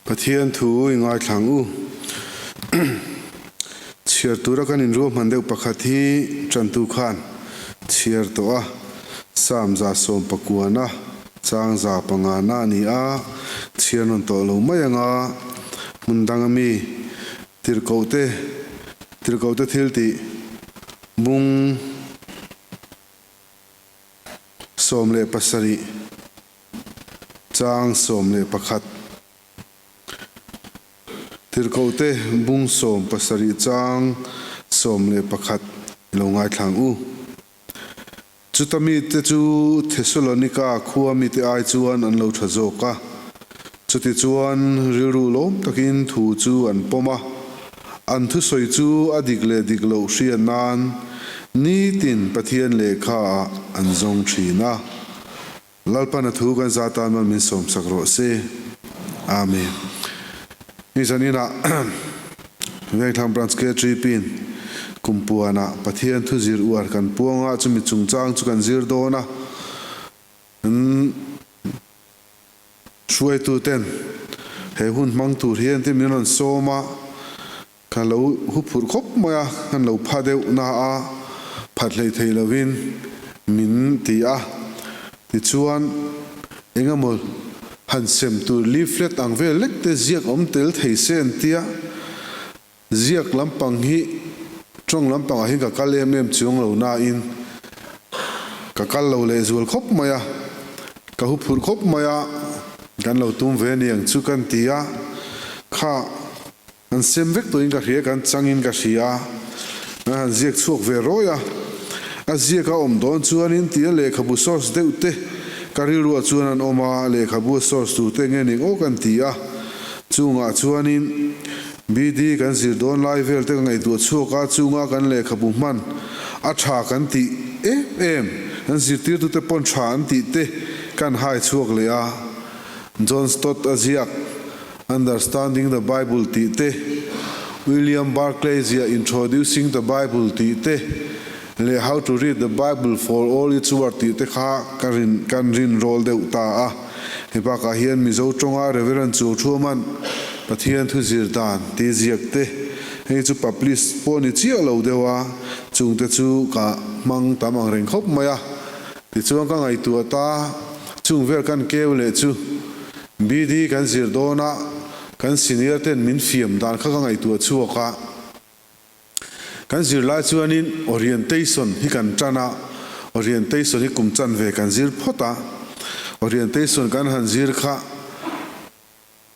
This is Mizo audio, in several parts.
Pathian thu i ngaithla ang u. Chhiar tura kan inruahman deuh pakhat hi tantu khan chhiar tawh a, Psalm 19 na chang 5 na a ni a, chhiar nawn tawh lo mai anga hmun dang ami tirhkohte tirhkohte thil tih bung 17 chang 11. Tirhkohte bung 17 chang 11 i lo ngaithlang u. Chuta mite chu Thesalonika khua mite ai chuan an lo tha zawk a. Chutichuan rilru lawm takin thu chu an pawm a. An thusawi chu a dik leh dik loh hriat nan nitin Pathian lehkha ah an zawng thin a. Lalpan a thu kan za tan man min sawmsak rawh se. Amen. Nizan inah Vengthlang Branch KTP in Kumpuanah Pathian thu zir uar kan puang a, chumi chungchang chu kan zir dawn a. An hruaituten he hun hmang tur hian tin min rawn sawm a, ka lo huphurh khawp mai a, kan lo pha deuh na a, phat hlei thei lovin min ti a. Tichuan, engemaw han sem tur leaflet ang vel lek te ziak awm tel thei se an tia, Ziak lampang hi tawng lampangah hian ka kal em em chuang lo nain ka kal lo leh zual khawp mai a, ka hu phurh khawp mai a, kan lo tum ve aniang chu kan ti a, kha an sem vek turin ka hria, kan changin ka hria a, kan han ziak chhuak ve rawi a, a ziak a awm dawn chuanin tia lehkhabu source deuh te ka rilruah chuan an awm a, lehkhabu a source tur te nge ning aw kan ti a, chungah chuanin BD kan zir dawn lai vel te ka ngaihtuah chhuak a, chunga kan lehkhabu hman a tha kan tih em em, kan zirtirtute pawn tha an tih te kan hai chhuak leh a. John Stott a ziak Understanding the Bible tih te, William Barclay ziah Introducing the Bible tih te leh How to Read the Bible for All Its Worth tih te kha ka rin kan rin rawl deuh ta a. Hei bakah hian Mizo tawnga Reverend Chuathuaman Pathian thu zir dan tih ziak te, hei chu publish pawh ni chiah lo deuh a, chungte chu ka hmang tam ang reng khawp mai a. Tichuan ka ngaihtuah ta, chung vel kan keu leh chu BD kan zir dawn a, kan senior ten min fiam dan kha ka ngaihtuah chhuak a. Kan zirlai chuanin orientation hi kan tan a, orientation hi kum chanve kan zir phawt a, orientation kan han zir kha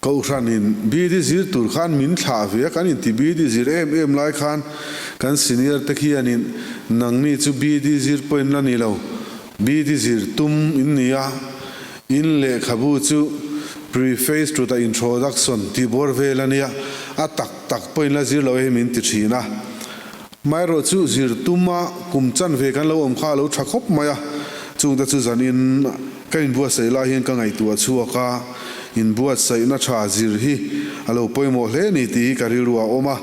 Kohhranin BD zir tur khan min thlah ve a, kan inti BD zir em em lai khan kan senior te khianin nangni chu BD zir pawhin la ni lo, BD zir tum in ni a, in lehkhabu chu preface to the introduction tih bawr vel a nia, a tak tak pawhin la zir lo hei min ti thin a. Maherawh chu zir tuma kum chanve kan lo awm kha a lo tha khawp mai a, chungte chu zanin ka inbuatsaih lai hian ka ngaihtuah chhuak a, inbuatsaihna tha zir hi a lo pawimawh hle ni tih hi ka rilru a awm a.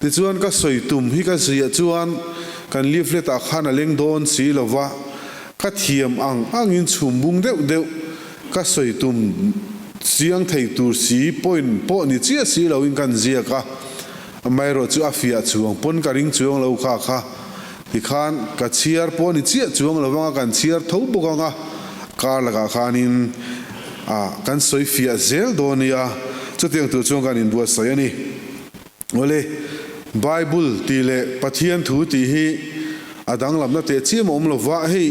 Tichuan ka sawi tum hi ka ziah chuan kan leaflet ah khan a leng dawn si lo va, ka thiam ang angin chhum bung deuh deuh ka sawi tum chiang thei tur si point pawh ni chiah si loin kan ziak a. Amaherawh chu a fiah chuang pawn ka ring chuang lo kha kha tikhan ka chhiar pawh ni chiah chuang lo vanga kan chhiar tho bawk anga kar lakah khanin ah kan sawi fiah zel dawn nia chutiang tur chuan kan inbuatsaih a ni. Awle Bible tih leh Pathian thu tih hi a danglamna teh chiam a awm lo va hei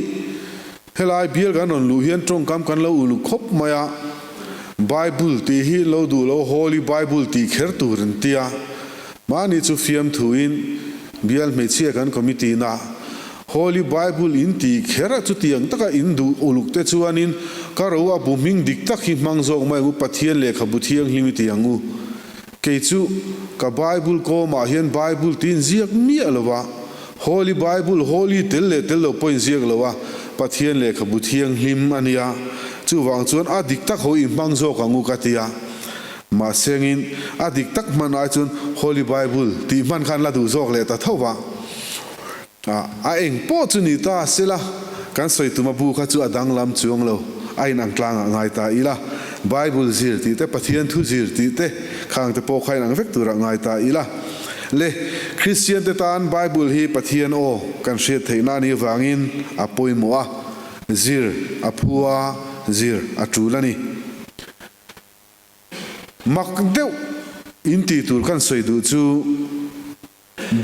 Helai bial kan rawn luh hian tawngkam kan lo uluk khawp mai a, Bible tih hi lo duh lo Holy Bible tih kher tur an tia. Mahni chu fiamthuin bial hmeichhia kan committee na Holy Bible in tih kher a chutiang taka in duh uluk te chuanin ka ro a bu hming dik tak hi hmang zawk mai ang u Pathian lehkhabu thianghlim i ti ang u. Kei chu ka Bible kawmah hian Bible tiin ziak miah lo va, Holy Bible, Holy tel leh tel lo pawh inziak lo a, Pathian lehkhabu thianghlim a nia. Chuvang chuan a dik tak ho inhmang zawk ang u ka ti a. Mahsengin a dik tak hman ai chuan Holy Bible tih hman khan la duh zawk leh ta tho va. A eng pawh chu ni ta sela, kan sawi tuma bu kha chu a danglam chuang lo, a inang tlangah ngai ta ila. Bible zir tih te, Pathian thu zir tih te khang te pawh kha inang vek turah ngai ta ila. Le, Kristian te tan Bible hi Pathian aw kan hriat theihna a nih avangin a pawimawh a, zir a phu a, zir a tul a ni. Mak deuh in tih tur kan sawi duh chu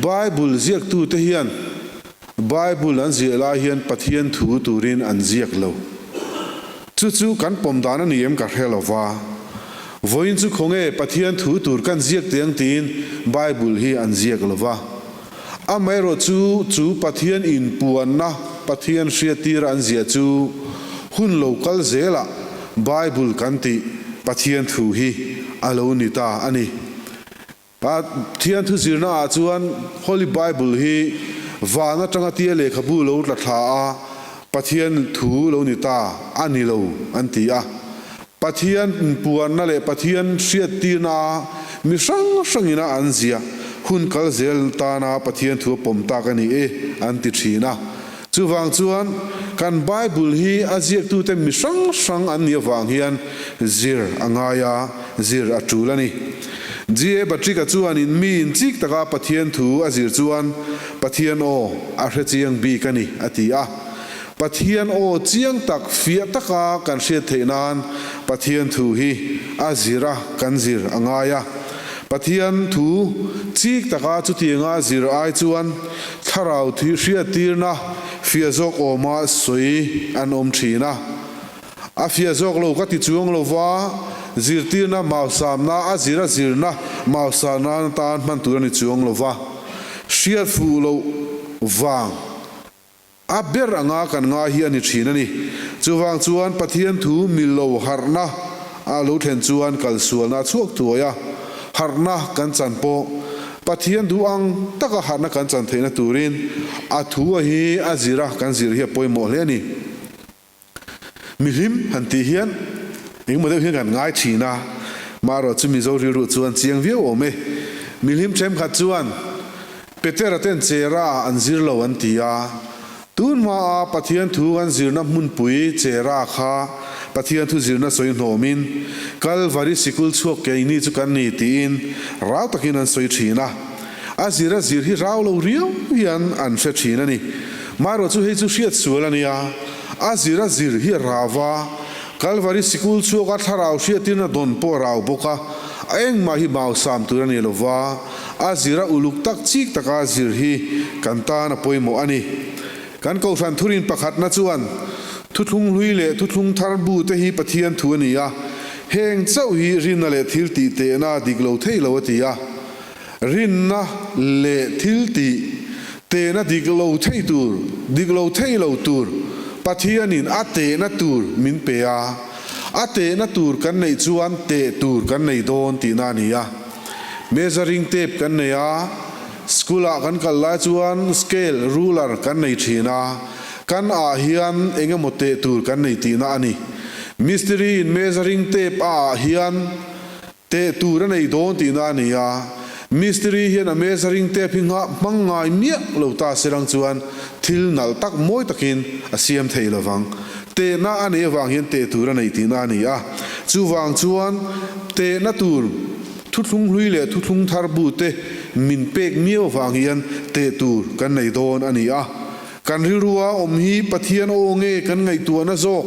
Bible ziaktute hian Bible an ziah lai hian Pathian thu turin an ziak lo. Chu chu kan pawm dan a ni em ka hre lo va. Vawiin chu khawnge Pathian thu tur kan ziak teh ang tiin Bible hi an ziak lo va. Amaherawh chu chu Pathian inpuanna, Pathian hriattira an ziah chu hun lo kal zelah Bible kan tih Pathian thu hi a lo ni ta a ni. Pathian thu zirnaah chuan Holy Bible hi van atanga tia lehkhabu lo tla thla a, Pathian thu lo ni ta a ni lo an ti a. Pathian inpuanna leh Pathian hriattirna mi hrang hrangina an ziah hun kal zel tana Pathian thu a pawm tak a ni e an ti thin a. Chuvang chuan kan Bible hi a ziaktute mi hrang hrang an nih avang hian zir a ngai a, zir a tul a ni. GA Patrick-a chuanin mi inchik taka Pathian thu a zir chuan Pathian aw a hre chiang bik a ni a ti a. Pathian aw chiang tak fiah taka kan hriat theih nan Pathian thu hi a zir a kan zir a ngai a. Pathian thu chik taka chutianga zir ai chuan thlarau thi hriattirna fiah zawk awma sawi an awm thin a. A fiah zawk lo ka ti chuang lo va, zirtirna mausamna a zir a zirna mausamna atan hman tur a ni chuang lo va, hriat fuh loh vang. A ber anga kan ngai hi a ni thin a ni. Chuvang chuan Pathian thu mil lo harhna a lo thlen chuan kalsualna a chhuak thuai a, harhna kan chan pawh Pathian duh ang taka harhna kan chan theihna turin a thu a hi a zira kan zir hi a pawimawh hle a ni. Mihlim han tih hian engemaw deuh hian kan ngai thin a, marawh chu Mizo rilru chuan chiang viau awm e. Mihlim thenkhat chuan Petera ten Chera an zir lo an ti a, tun hmaa Pathian thu an zirna hmunpui Chera kha Pathian thu zirna sawi hnawmin Kalvari sikul chhuak keini chu kan ni tiin rau takin an sawi thin a, a zir a zir hi rau lo riau hian an hre thin a ni. Marawh chu hei chu hriat sual a nia, a zir a zir hi a rau a, Kalvari sikul chhuaka thlarau hriatirna dawn pawh a rau bawk a, a engmah hi mausam tur a ni lo va, a zir a uluk tak chik taka zir hi kan tan a pawimawh a ni. Kan Kohhran thurin pakhatna chuan Thuthlung hlui leh Thuthlung thar bu te hi Pathian thu a ni a, heng chauh hi rinna leh thil tih tehna dik lo thei lo a ti a. Rinna leh thil tih tehna dik lo thei tur, dik lo thei lo tur Pathianin a tehna tur min pe a, a tehna tur kan neih chuan teh tur kan nei dawn tihna a ni a. Measuring tape kan nei a, school ah kan kal lai chuan scale, ruler kan nei thin a, kan ah hian eng emaw teh tur kan nei tihna a ni. Mistiri in measuring tape a ah hian Teh tur a nei dawn tihna a ni a, mistiri hian a measuring tape hi nghah hmang ngai miah lo ta se lang chuan thil nalh tak mawi takin a siam thei lo vang. Tehna a neih avang hian teh tur a nei tihna a ni a, chuvang chuan tehna tur thuthlung hlui leh thuthlung thar bu te min pek miau avang hian teh tur kan nei dawn a ni a. Kan rilrua awm hi Pathian aw nge kan ngaihtuahna zawk?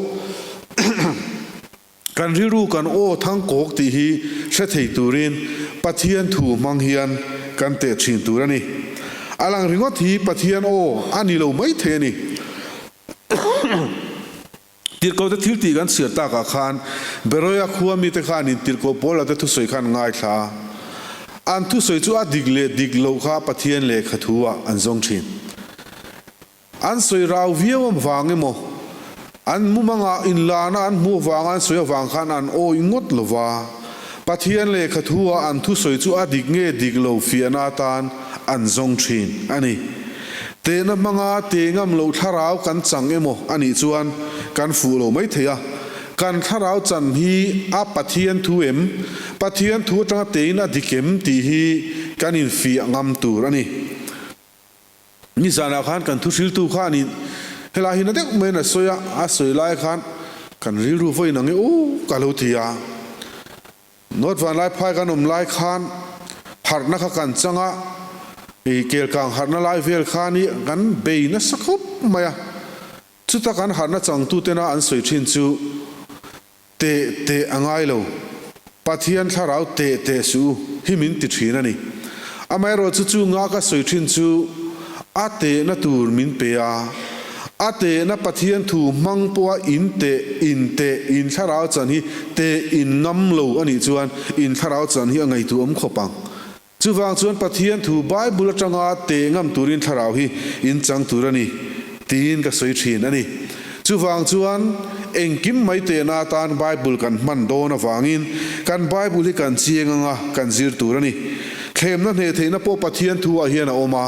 Kan rilru kan aw thang kawk tih hi hre thei turin Pathian thu hmang hian kan teh thin tur a ni. A lang ringawt hi Pathian aw a ni lo mai thei a ni. Tirhkohte thil tih kan chhiar takah khan Beroia khua mite khanin tirhkoh Paula te thusawi khan ngaithla a. An thusawi chu a dik leh dik loh kha Pathian lehkha thu ah an zawng thin. An sawi rau viau avang emaw, an mumanga inlana an hmuh avanga an sawi avang khan an awih ngawt lo va. Pathian lehkha thu-ah an thusawi chu a dik nge dik lo fiahna atan an zawng thin a ni. Tehna hmanga te ngam loh thlarau kan chang emaw a nih chuan kan fuh lo mai thei a. Kan thlarau chan hi a Pathian thu em, Pathian thu atanga tein a dik em tih hi kan infiah ngam tur a ni. Nizanah khan kan thuhriltu khanin helai hi na deuh maiin a sawi a, a sawi lai khan. Kan rilru vawiin ang e aw ka lo ti a. North Vanlaiphai kan awm lai khan harhna kha kan chang a, i kelkang harhna lai vel khan i kan bei nasa khawp mai a. Chuta kan harhna changtutena an sawi thin chu Teh teh a ngai lo. Pathian thlarau teh teh suh u hi min ti thin a ni. Amaherawh chu chu nga ka sawi thin chu a tehna tur min pe a, a tehna Pathian thu hmang pawha in teh in teh in thlarau chan hi teh in ngam lo a nih chuan in thlarau chan hi a ngaihtuah awm khawp ang. Chuvang chuan Pathian thu Bible atanga teh ngam turin thlarau hi in chang tur a ni tiin ka sawi thin a ni. Chuvang chuan engkim mai tehna atan Bible kan hman dawn avangin kan Bible hi kan chiang anga kan zir tur a ni. Thlemna hneh theihna pawh Pathian thu ah hian a awm a.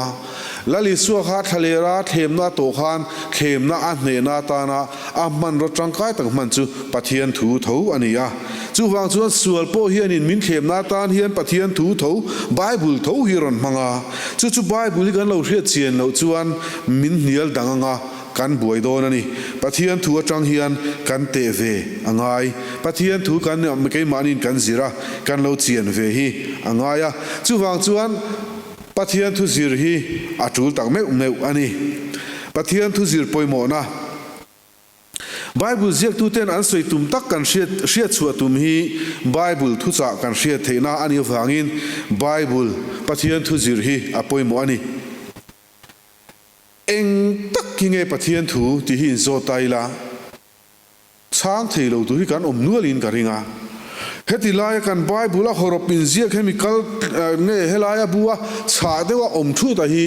Lal Isua kha thlalera thlemna a tawh khan thlemna a hnehna atana a hmanraw tangkai tak hman chu Pathian thu tho a ni a. Chuvang chuan sual pawh hianin min thlemna atan hian Pathian thu tho, Bible tho hi a rawn hmang a. Chu chu Bible hi kan lo hriat chian loh chuan min hnial dang anga kan buai dawn a ni. Pathian thu atang hian kan teh ve a ngai. Pathian thu kan keimahniin kan zir a, kan lo chian ve hi a ngai a. Chuvang chuan Pathian thu zir hi a tul tak meuh meuh a ni. Pathian thu zir pawimawhna. Bible ziaktuten an sawi tum tak kan hriat hriatchhuah tum hi Bible thuchah kan hriat theihna a nih avangin Bible, Pathian thu zir hi a pawimawh a ni. Eng tak hi nge Pathian thu tih hi inzawt ta ila? Chhang thei lo tur hi kan awm nualin ka ring a. Heti laia kan Bible a hawrawp inziak hemi kal nge helaia bu a chhah deuha awm thut a hi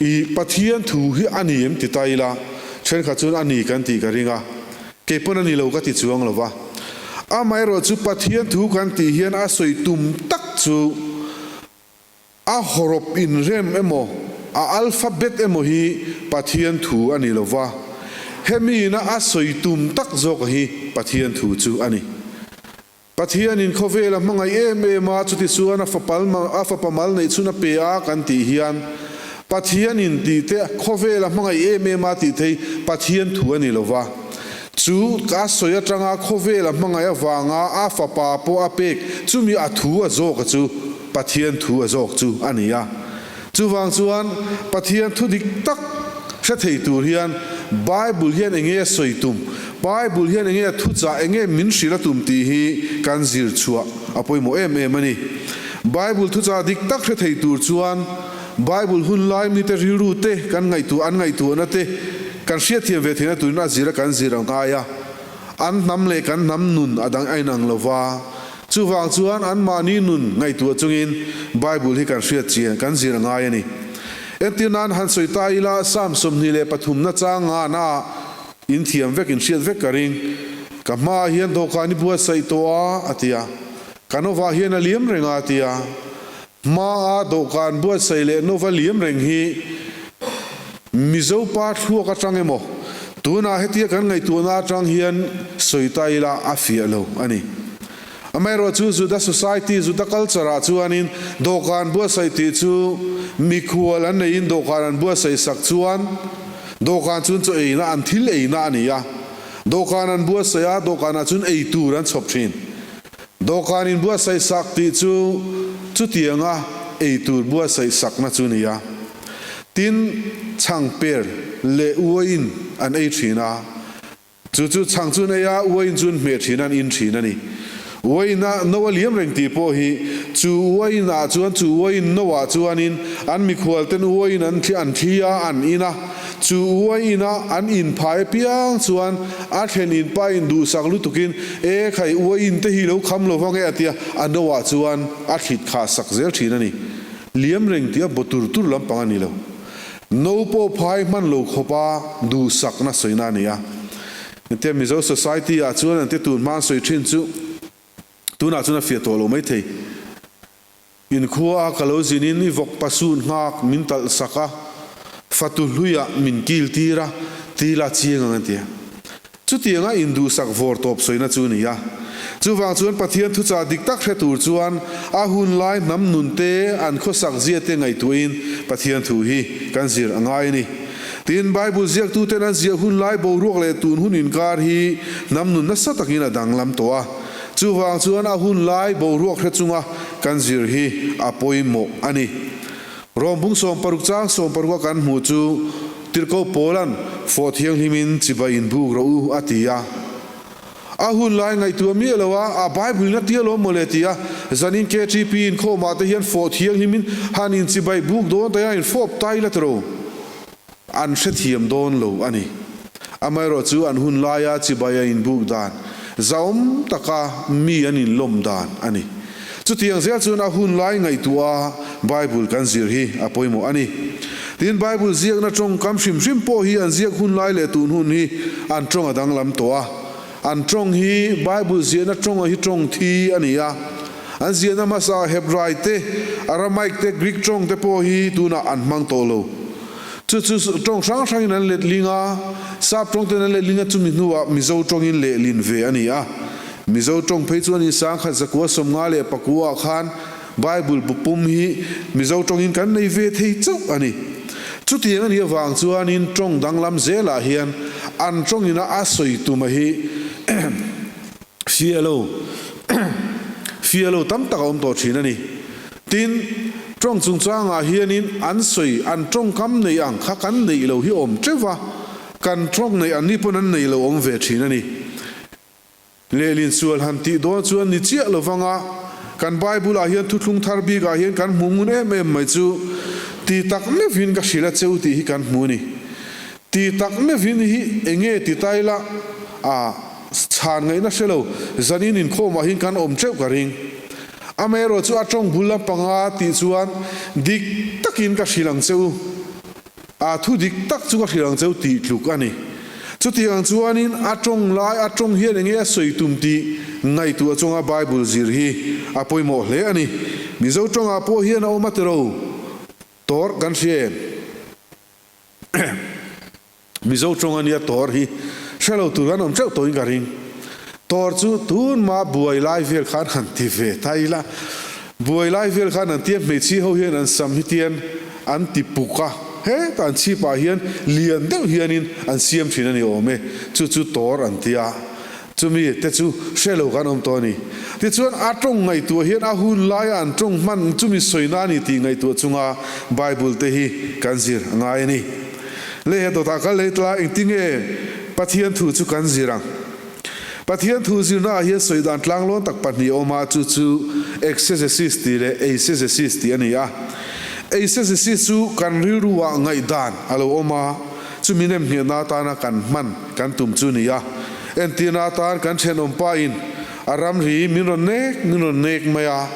i Pathian thu hi a ni em ti ta ila thenkhat chuan a ni kan tih ka ring a. Kei pawn a ni lo ka ti chuang lo va. Amaherawh chu Pathian thu kan tih hian a sawi tum tak chu A hawrawp inrem emaw, a alphabet emaw hi Pathian thu a ni lo va, hemi ina a sawi tum tak zawka hi Pathian thu chu a ni. Pathianin khawvel a hmangaih em em a, chutichuan a fapal a fapa mal neih chhun a pe a kan tih hian Pathianin tih te khawvel a hmangaih em em a tih thei Pathian thu a ni lo va. Chu ka sawi atanga khawvel a hmangaih avanga a fapa pawh a pek chumi a thu a zawka chu Pathian thu a zawk chu a ni a. Chuvang chuan Pathian thu dik tak hre thei tur hian Bible hian enge a sawi tum, Bible hian enge a thuchah, enge min hrilh a tum tih hi kan zir chhuah a pawimawh em em a ni. Bible thuchah dik tak hre thei tur chuan Bible hun lai mite rilru te kan ngaihtuah an ngaihtuahna te kan hriatthiam ve theihna turin a zir a kan zir a ngai a. An hnam leh kan hnam nun a dang a inang lo va. Chuvang chuan anmahni nun ngaihtuah chungin Bible hi kan hriat chian kan zir a ngai a ni. Entir nan han sawi ta ila Psalm 23 na chang ngana ah in thiam vek in hriat vek ka ring. Ka hmaah hian dawhkan i buatsaih tawh a, a ti a. Ka novah hian a liam reng a, a ti a. Hmaa dawhkan buatsaih leh nova liam reng hi Mizo pa thluak atang emaw, tunah hetia kan ngaihtuahna atang hian sawi ta ila a fiah lo a ni. Amaherawhchu Juda society, Juda culture ah chuanin dawhkan buatsaih tih chu mikhual an neihin dawhkan an buatsaih sak chuan dawhkan chuan chaw eina an thil eina a ni a, dawhkan an buatsaih a, dawhkanah chuan ei tur an chhawp thin. Dawhkan in buatsaih sak tih chu chutianga ei tur buatsaih sakna chu nia. Tin, chhangper leh uaiin an ei thin a, chu chu chhang chu an ei a, uaiin chu an hmeh thin a, an in thin a ni. Uaiin a no a liam reng tih pawh hi chu uaiin ah chuan chu uaiin no ah chuanin an mikhual ten uaiin an an thli a, an in a, Chu uai ina an in phai apiang chuan a thlen in pa in duhsak lutukin, E khai, uai in te hi lo kham lo vang e a tia, a no ah chuan a thlit khah sak zel thin a ni. Liam reng tia baw tur tur lampang a ni lo. No pawh phai hman lo khawpa duhsakna sawina a ni a. Engtia Mizo society ah chuan an te tun hma an sawi thin chu tunah chuan a fiah tawh lo maithei. Inkhua a ka lo zinin i vawk pasun nghak min talh sak a, fatu hluiah min kil tir a, ti la chiang ang a ti a. Chutianga induhsak vawr tawp sawina chu a ni a. Chuvang chuan Pathian thuchah dik tak hre tur chuan a hun lai hnam nun te, an khawsak zia te ngaihtuahin Pathian thu hi kan zir a ngai a ni. Tin, Bible ziaktuten an ziah hun lai boruak leh tun hun inkar hi hnam nun nasa takin a danglam tawh a. Chuvang chuan a hun lai boruak hre chunga kan zir hi a pawimawh a ni. Rom bung 60 chang 60 a kan hmuh chu Tirhkoh Paula'n fawh thianghlimin chibai inbuk rawh u a ti a. A hun lai ngaihtuah miah lo a, a Bible in a tia lo mawle ti a, zanin KTP inkhawmah te hian fawh thianghlimin han inchibai buk dawn ta hian infawp ta ila tiro an hrethiam dawn lo a ni. Amaherawh chu an hun laia chibai a inbuk dan zahawm taka mi an inlawm dan a ni. Chutiang zel chuan a hun lai ngaihtuah a Bible kan zir hi a pawimawh a ni. Tin, Bible ziakna tawngkam hrim hrim pawh hi an ziak hun lai leh tun hun hi an tawng a danglam tawh a. An tawng hi Bible ziahna tawnga hi tawng thi a ni a. An ziahna hmasa Hebrai te, Aramaic te, Greek tawng te pawh hi tunah an hmang tawh lo. Chu chu tawng hrang hrangin an letling a, Sap tawng ten an letling a, chumi hnuah Mizo tawngin lehlin ve a ni a. Mizo tawng phei chuan in 1959 ah khan Bible bu pum hi Mizo tawngin kan nei ve thei chauh a ni. Chutiang a nih avang chuanin tawng danglam zelah hian an tawngina a sawi tuma hi fiah lo fiah lo tam tak a awm tawh thin a ni. Tin, tawng chungchangah hianin an sawi an tawngkam nei ang kha kan neih lo hi awm teuh va, kan tawng neih anni pawn an nei lo awm ve thin a ni. Lehlin sual han tih dawn chuan ni chiah lo vanga kan Bible-ah hian thuthlung thar bikah hian kan hmu ngun em em mai chu ti tak meuhin ka hrilh a cheu tih hi kan hmu a ni. Ti tak meuhin hi enge ti ta ila a chhan ngaihna hre lo zanin inkhawmah hian kan awm teuh ka ring. Amaherawh chu a tawng bul lampanga tih chuan dik takin ka hrilh ang che u. A thu dik tak chu ka hrilh ang cheu tih tluk a ni. Chutiang chuanin a tawng lai a tawng hian enge a sawi tum tih ngaihtuah chunga Bible zir hi a pawimawh hle a ni. Mizo tawngah pawh hian a awm a tiro tawr kan hria em? Mizo tawng a nia tawr hi hre lo tur kan awm teuh tawhin ka ring. Tawr chu tunma buai lai vel khan han ti ve ta ila. Buai lai vel khan an tia hmeichhia ho hian an sam hi tian an ti puk a, hetah an chhip ah hian lian deuh hianin an siam thin a ni awm e, chu chu tawr an tia, chumi te chu hre lo kan awm tawh a ni. Tichuan a tawng ngaihtuah hian a hun laia an tawng hman chumi sawina a ni tih ngaihtuah chunga Bible te hi kan zir a ngai a ni. Lei he dawtah kal lei tla engtinge Pathian thu chu kan zir ang? Pathian thu zirna ah hian sawi dan tlanglawn tak pahnih a awm a, chu chu exegesis tih leh eisegesis tih a ni a. Eisegesis chu kan rilru ah ngaihdan a lo awm a, chumi nemnghetna atana kan hman kan tum chu a ni a. Entirna atan kan thenawmpa in a ramri min rawn nek min rawn nek mai a.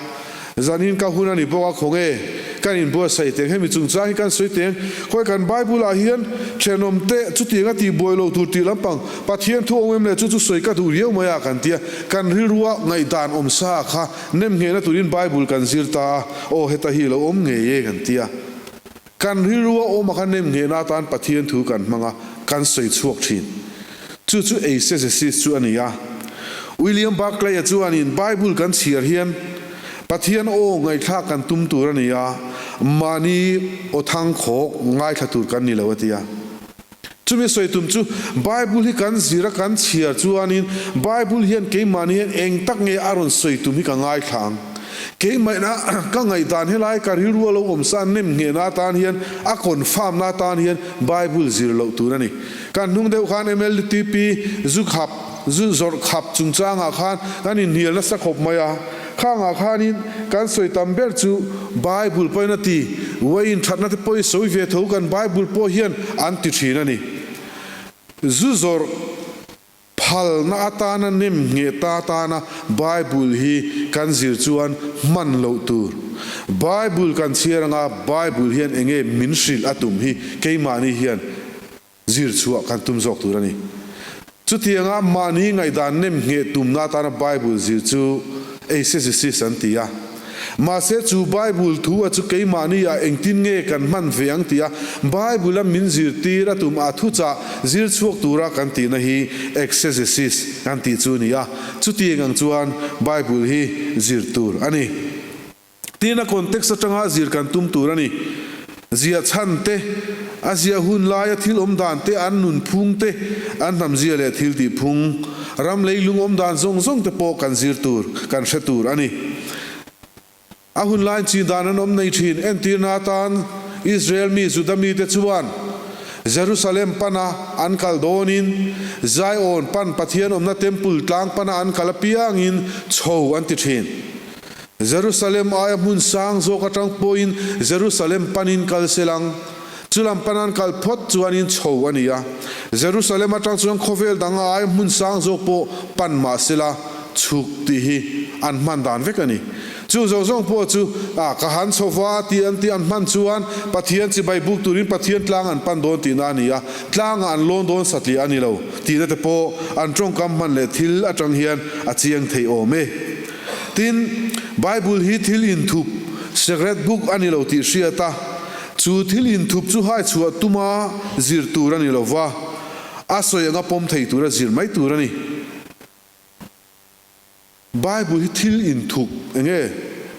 Zanin ka hun a ni bawk a, khawnge kan inbuatsaih teng? Hemi chungchang hi kan sawi teng. Khawi kan Bible ah hian thenawm te chutiang a tihbuai lo tur tih lampang Pathian thu awm em le chu chu sawi ka duh riau mai a kan tia, kan rilrua ngaihdan awm sa kha nem nghehna turin Bible kan zir ta a, aw heta hi lo awm ngei e kan tia. Kan rilrua awm a kha nem nghehna atan Pathian thu kan hmang a, kan sawi chhuak thin. Chu chu eisegesis chu a ni a. William Barclay-a chuanin Bible kan chhiar hian Pathian aw ngaihthlak kan tum tur a ni a, mahni aw thang khawk ngaithla tur kan ni lo a ti a. Chumi sawi tum chu Bible hi kan zir a kan chhiar chuanin Bible hian keimahni hian eng tak nge a rawn sawi tum hi ka ngaithla ang. Keimahna ka ngaihdan helai ka rilru a lo awm sa nem nghehna atan hian a confirm na atan hian Bible zir loh tur a ni. Kan hnung deuh khan MLTP zu khap, zu zawrh khap chungchangah khan kan inhnial nasa khawp mai a. Khangah khanin kan sawi tam ber chu Bible pawhin a ti, uaiin thatna te pawh i sawi ve tho kan Bible pawh hian an ti thin a ni. Zu zawrh phalna atana nem ngheh ta atana Bible hi kan zir chuan hman loh tur. Bible kan chhiar anga Bible hian enge min hrilh a tum hi keimahni hian zir chhuah kan tum zawk tur a ni. Chutianga mahni ngaihdan nem ngheh tumna atana Bible zir chu eisegesis an ti a. Mahse chu Bible thu a chu keimahni ah engtin nge kan hman ve ang tia Bible a min zirtir a tum a thuchah zir chhuak tura kan tihna hi exegesis kan tih chu a ni a. Chutiang ang chuan Bible hi zir tur a ni. Tin a context atanga zir kan tum tur a ni. Ziah chhan te, A ziah hun laia thil awm dan te, an nunphung te, an hnamzia leh thiltih phung, ram leilung awm dan zawng zawng te pawh kan zir tur, kan hre tur a ni. A hun laiin chin dan an awm nei thin. Entirna atan Israel mi Juda mite chuan Jerusalem pana an kal dawnin Zion pan Pathian awmna Temple tlang pana an kal apiangin chho an ti thin. Jerusalem aia hmun sang zawk atang pawhin Jerusalem panin kal selang. Chulam pana an kal phawt chuanin chho a ni a. Jerusalem atang chuan khawvel dang aia hmun sang zawk pawh pan mah sela chhuk tih hi an hman dan vek a ni. Chu zawng zawng pawh chu a ka han chho va tih an tih an hman chuan Pathian chibai buk turin Pathian tlang an pan dawn tihna a ni a, tlangah an lawn dawn satliah a ni lo tihna te pawh an tawngkam hman leh thil atang hian a chiang thei awm e. Tin, Bible hi thil inthup, secret book, a ni lo tih hriat a, chu thil inthup chu hai chhuah tuma zir tur a ni lo va, a sawi anga pawm thei tura zir mai tur a ni. Bible hi thil inthup enge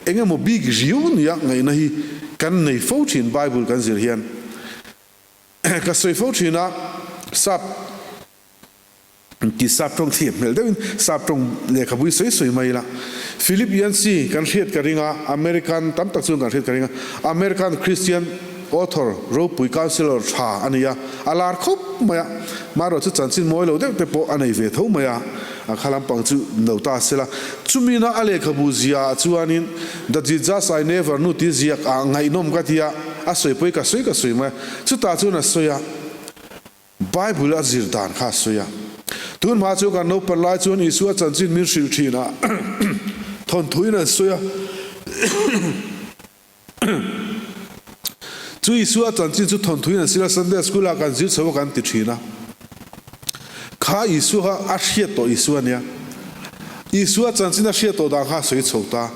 eng emaw bik riau nia ngaihna hi kan nei fo thin Bible kan zir hian. Ka sawi fo thin a, sap. Ti sap tawng thiam hmel deuhin sap tawng lehkhabu hi sawi sawi mai ila. Philip Yancey kan hriat ka ring a, American tam tak chuan kan hriat ka ring a, American Christian author ropui counselor tha a ni a, a lar khawp mai a, marawh chu chanchin mawi lo deuh te pawh a nei ve tho mai a, a kha lampang chu no ta sela. Chumina a lehkhabu zia ah chuanin The Jesus I Never Knew tih ziak ah ngaihnawm ka ti a, a sawi pawh hi ka sawi ka sawi mai a, chutah chuan a sawi a. Bible a zir dan kha a sawi a. Tun hma chu kan naupan lai chuan Isua chanchin min hrilh thin a, thawnthuin an sawi a. Chu Isua chanchin chu thawnthuin an sil a, Sunday school ah kan zir chho a kan ti thin a. Kha Isua kha a hriat tawh Isua nia. Isua chanchin a hriat tawh dan kha a sawi chho ta.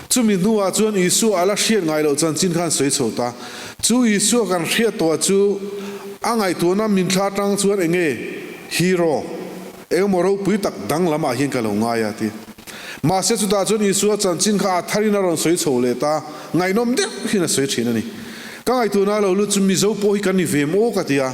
Chumi hnuah chuan Isua a la hriat ngai loh chanchin kha an sawi chho ta. Chu Isua kan hriat tawh chu a ngaihtuahna min thla atang chuan eng nge hero engemaw ropui tak dang lamah hian ka lo ngai a ti. Mahse chutah chuan Isua chanchin kha a tharin a rawn sawi chho leh ta, ngaihnawm deuh hian a sawi thin a ni. Ka ngaihtuahna lo lut chu Mizo pawh hi kan ni ve maw ka ti a.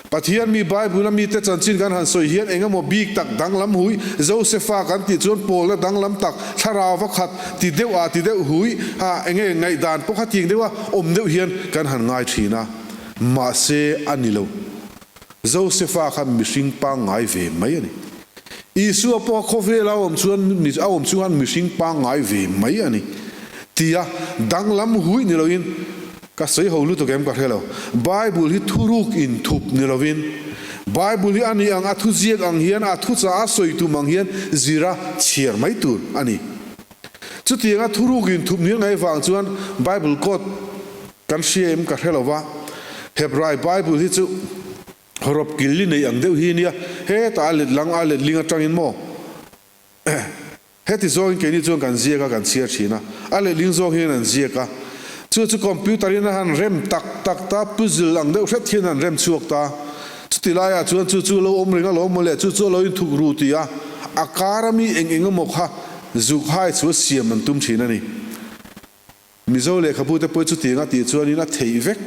Pathian mi Bible a mite chanchin kan han sawi hian eng emaw bik tak danglam hui, Josefa kan tih chuan pawlna danglam tak, thlarau va khat ti deuh ah ti deuh hui, ha eng nge ngaihdan pawh kha tiang deuha awm deuh hian kan han ngai thin a. Mahse a ni lo. Josefa kha mihring pangngai ve mai a ni. Isua pawh khawvel a awm chuan a awm chuan mihring pangngai ve mai a ni tia danglam hui ni loin ka sawi ho lutuk em ka hre lo. Bible hi thuruk inthup ni loin Bible hi a nih ang a thuziak ang hian a thuchah a sawi tum ang hian zira chhiar mai tur a ni. Chutianga thuruk inthup ni ngai vang chuan Bible code kan hria em ka hre lo va, Hebrai Bible hi chu Hawrawp kil li nei ang deuh hi nia, hetah a let lang a let ling atangin maw? Heti zawngin keini chuan kan ziak a, kan chhiar thin a, a let ling zawng hian an ziak a, chu chu computer in a han rem tak tak ta, puzzle ang deuh hret hian an rem chhuak ta, chuti laiah chuan chu chu lo awm reng alawm maw le, chu chu a lo inthuk ru tih a, a kar ami eng eng emaw kha zuk hai chu a siam an tum thin a ni. Mizo lehkhabu te pawh chutiang a tih chuanin a theih vek.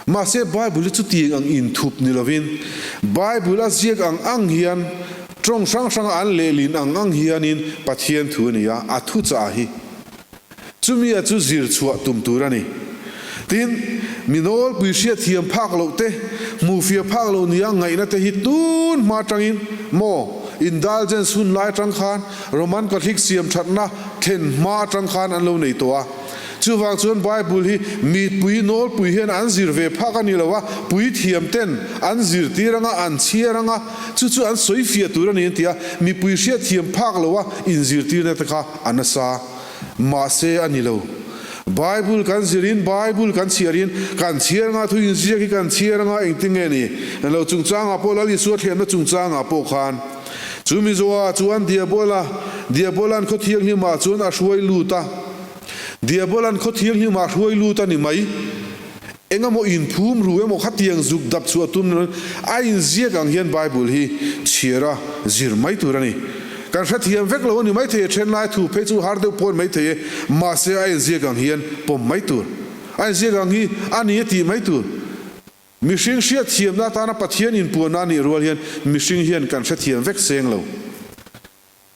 Mahse, Bible hi chutiang ang inthup ni lovin, Bible a ziak ang ang hian, tawng hrang hranga an lehlin ang ang hianin Pathian thu a ni a, a thuchah hi chumi a chu zir chhuah tum tur a ni. Tin, mi nawlpui hriatthiam phak loh te, hmuhfiah phak loh nia ngaihna te hi tun hma atangin maw, indulgence hun lai atang khan, Roman Catholic siam thatna thlen hma atang khan an lo nei tawh a. Chuvang chuan Bible hi mipui nawlpui hian an zir ve phak a ni lo a, puithiam ten an zirtir anga, an chhiar anga, chu chu an sawi fiah tur a ni an ti a, mipui hriatthiam phak lo a inzirtirna te kha a nasa. Mahse a ni lo. Bible kan zirin, Bible kan chhiarin, kan chhiar anga thu inziak hi kan chhiar anga engtin nge ni? Lo chungchangah pawh Lal Isua thiamna chungchangah pawh khan chu Mizoa chuan Diabola, Diabola'n khaw thianghlimah chuan a hruai lut a, Diabola'n khaw thianghlimah hruai lut a ni mai. Eng emaw inphum ru emaw khatiang zuk dap chhuah tum lo a inziak ang hian Bible hi chhiar a zir mai tur a ni. Kan hrethiam vek lo a ni maithei e, thenlai thu phei chu har deuh pawh a ni maithei e, mahse a inziak ang hian pawm mai tur. A inziak ang hi a ni a tih mai tur. Mihring hriatthiamna atana Pathian inpuanna a nih rual hian mihring hian kan hrethiam vek seng lo.